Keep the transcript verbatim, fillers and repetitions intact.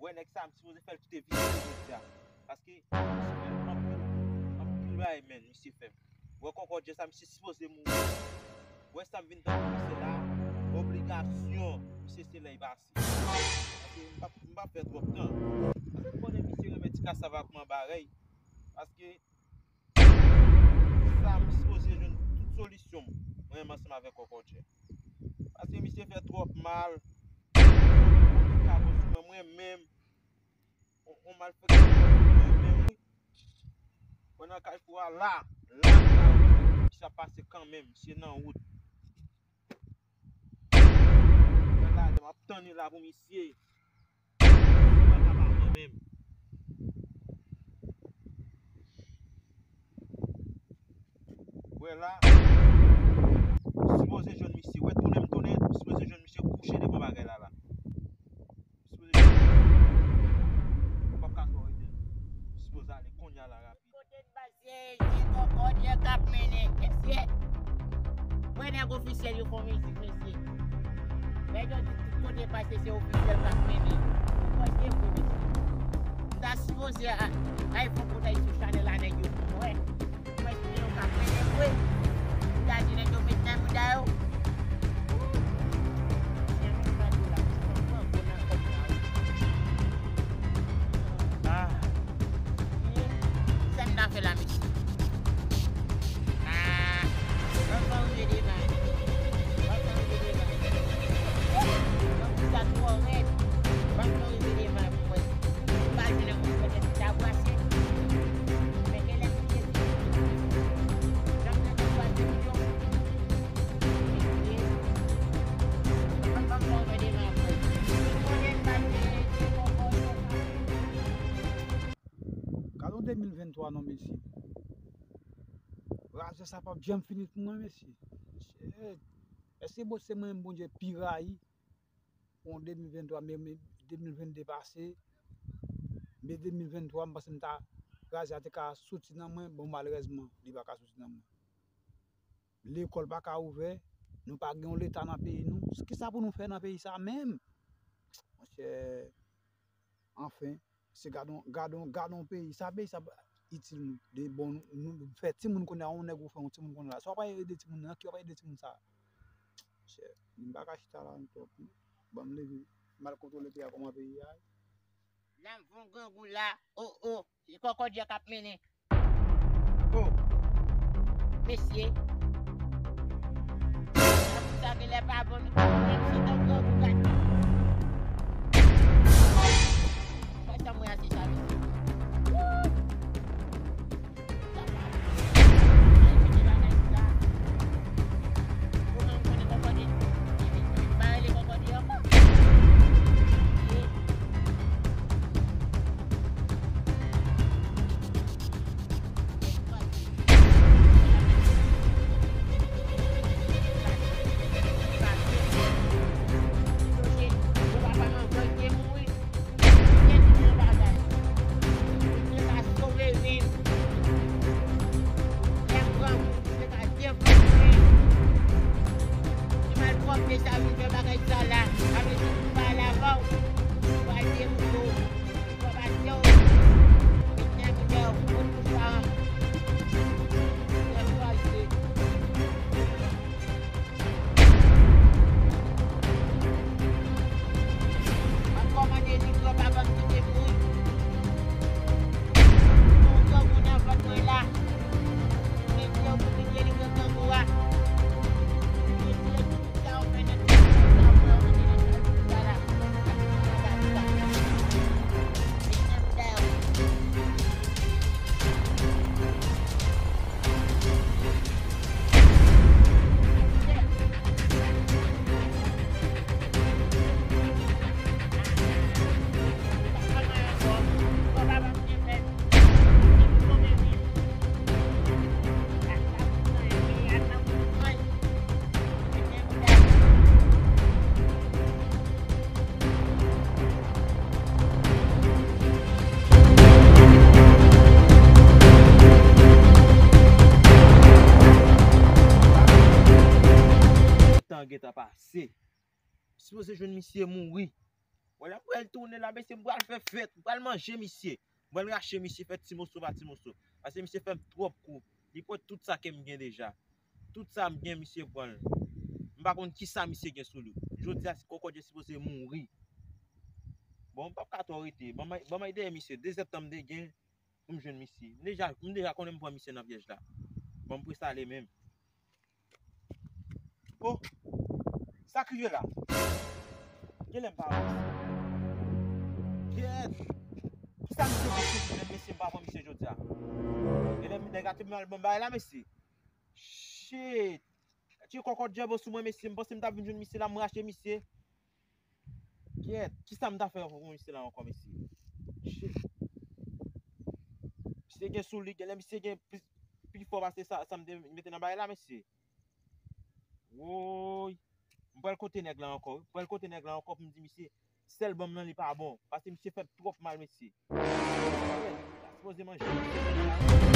Wè nèg sa, m sipoze fè l kite visye jodi a. Paske misye fè anpil, anpil bagay, menn, misye fè. Wè kòkòdjè sa, misye sipoze mouri. Wè sa m vin tande misye la, obligasyon, misye se lè l pase. Paske m p ap, m p ap fè twòp tan. Paske m konnen misye renmen ti kasav ak manba rèy. Paske sa, m sipoze jwenn tout solisyon m, mwen menm ansanm avèk kòkòdjè. Paske misye fè twòp mal. Mwen menm, on, on malfektè mwen menm, wi. Mwen nan kay pou a la, la, la, misye ap pase kanmenm, misye nan wout. Mwen la, m ap tann li la pou misye. Mwen pa pa mwen menm. Wè la, m sipoze jwenn misye. Wè tounen m tounen, m sipoze jwenn misye kouche devan bagay la la. M sipoze jwenn misye. M p ap ka twò rete. M sipoze ale kounye a la rapid. Kote n pase, se kòkòdjè k ap mennen. Mesye, mwen nèg ofisyèl yo fè yon mizik, mesye. Nèg yo di tout kote pase se ofisyèl k ap mennen. Kòkòdjè vre, mesye. M ta sipoze a, ay fon kout ay sou chanèl la nèg yo. Wè. Mwen se yo k ap mennen vre. M ta di nèg yo met nan mouda yo. Ah. Sa m ta fè la, mesye? Ah. Ban m fè rive devan. Ban m fè rive devan. Ban m sa twò rèd. Ban m fè rive devan pou mwen. M pa jwenn yon pètèt ta brase. Men genlè misye di, jan m nan ta brase pou yo. Mesye. Ban m fè rive devan pou mwen. Konnen m pa jwenn yon pètèt. Gade yon de mil venntwa non, mesye. Razè sa p ap janm fini pou mwen, mesye. Shit. Èske bon, se mwen menm Bondye pi rayi pou yon de mil venntwa, me, me de mil vennde pase, me de mil venntwa, m panse m ta, razè a te ka soti nan mwen, bon, malerèzman, li pa ka soti nan mwen. Lekòl pa ka ouvè, nou pa gen yon leta nan peyi nou. Kisa pou nou fè nan peyi sa menm? Monchè, anfen, se gade yon, gade yon, gade yon peyi. Sa peyi sa itil nou? De bon, nou, nou fè timoun kounye a, yon nèg ou fè yon timoun kounye a la. Sa w pa ede timoun nan, ki w pa ede timoun sa? Monchè, m pa ka chita la ankò. Ban m leve, m al kontwole peyi a, kòman peyi a ye. N ap fè yon grangou la, o, o, se kòkòdjè k ap mennen. O, mesye. Sa genlè pa bon, nou menm si nou grangou gate. Fè tanm wè a se sa, mesye. Woo! Misye ka sove vi m. Lè m grangou, misye ka devlope m. Se malpwòpte sa vin fè bagay sa la. Sa vle di, m pale avè w, m pral devlope w. M pral pase w. Met nan mouda w, fout pou sa. Lè m kraze. M ap kòmande Niglo pa ban m kite mouri. Gon grangou nan vant mwen la. Mesye, yo pou vin delivre grangou a. Mesye, tout sa yo fè nan tèt mwen, sa yo fè yo mete nan tèt mwen la. Mesye, mouda yo. Tan gentan pase. Sipoze jwenn misye mouri. Bon, lè m pral tounen la, mesye, m pral fè fèt, m pral manje misye. M pral rache misye, fè ti moso pa ti moso. Paske misye fè m twòp kou. Li pran tout sa ke m gen deja. Tout sa m gen, misye pran l. M pa konn ki sa misye gen sou li. Jodi a, si Kòkòt Jay sipoze mouri. Bon, m p ap ka twò rete. Ban m, ban m al dèyè misye. De zèdtan m te gen pou m jwenn misye. M deja, m deja konnen m pran misye nan pyèj la. Bon, m prese ale menm. Oh, sa k rive la? Genlè m pa wè misye. Kèt! Kisa misye fè sou mwen, mesye, m pa pran misye jodi a? Genlè nèg la te mal ban bagay la, mesye. Shit! Ti Kòkòt Jay sou mwen, mesye. M panse m t ap vin jwenn misye la, m rache misye. Kèt, kisa m ta fè pou misye la ankò, mesye? Shit. Misye gen sou li, genlè misye gen plis, pi fò pase sa, sa m te mete nan bagay la, mesye. Woy. M pral kote nèg la ankò, wi. M pral kote nèg la ankò pou m di misye, sèl ban m nan li pa bon. Paske misye fè m twòp mal, mesye. Kèt, ta sipoze manje misye.